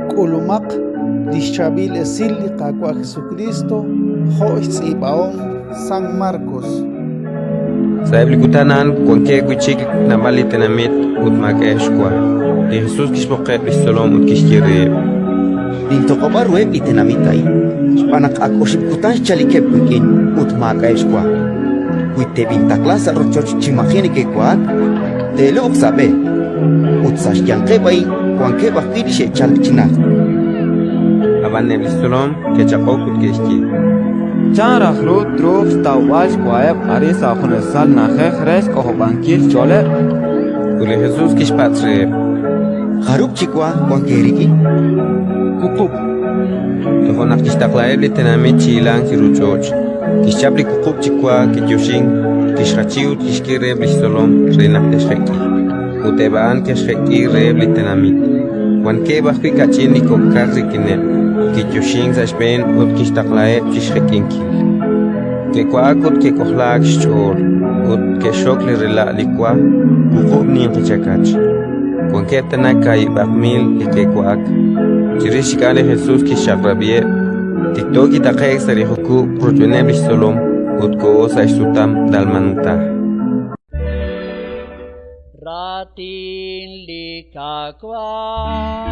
K'ulumaq li xChaab'il Esil li Qaawa' Jesukriist jo' xtz'iib'ahom San Markos. Sa'eb' li kutan a'an wankeb' wi' chik naab'al li tenamit ut maak'a'eb' xwa. Li Jesus kixb'oqeb' li xtzolom ut kixye reheb': Nintoq'ob'a ruheb' li tenamit a'in, xb'aan naq ak oxib' kutan xchalikeb' wik'in ut maak'a'eb' xwa. Wi teb'intaqla sa' rochoch chi maji' neke'wa'ak, te'lub'q sa' b'e; ut sa' xyanqeb' a'in wankeb' ajwi' li xe'chalk chi najt. Ab'an eb' li xtzolom ke'chaq'ok ut ke'xye: Chan raj ru truuq xtawb'al xwaheb' arin sa' junesal na'ajej re xk'ojob'ankil xch'ooleb'? Ut li Jesus kixpatz' reheb': Jarub' chi wa wank eerik'in? Wuqub'. Toja' naq kixtaqlaheb' li tenamit chi hilank chiru ch'och'. Kixchap li wuqub' chi wa, kiyoxink, kixjachi ut kixk'e reheb' li xtzolom re naq te'xjek'i; ut eb' a'an ke'xjek'i reheb' li tenamit. Wankeb' ajwi' kach'in li kok' kar rik'ineb'; kiyoxink sa' xb'een ut kixtaqlaheb' chi xjek'inkil. Ke'wa'ak ut ke'k'ojlaak xch'ool, ut ke'xxok li rela' li wa, wuqub' ninqi chakach. Wankeb' tana kaahib'aq mil li ke'wa'ak. Chirix chik a'an li Jesus kixchaq'rab'iheb'. Tikto kitaqe'k sa' li jukub' rochb'eeneb' li xtzolom ut koho sa' xsutam Dalmanuta. Raatin li Qaawa'.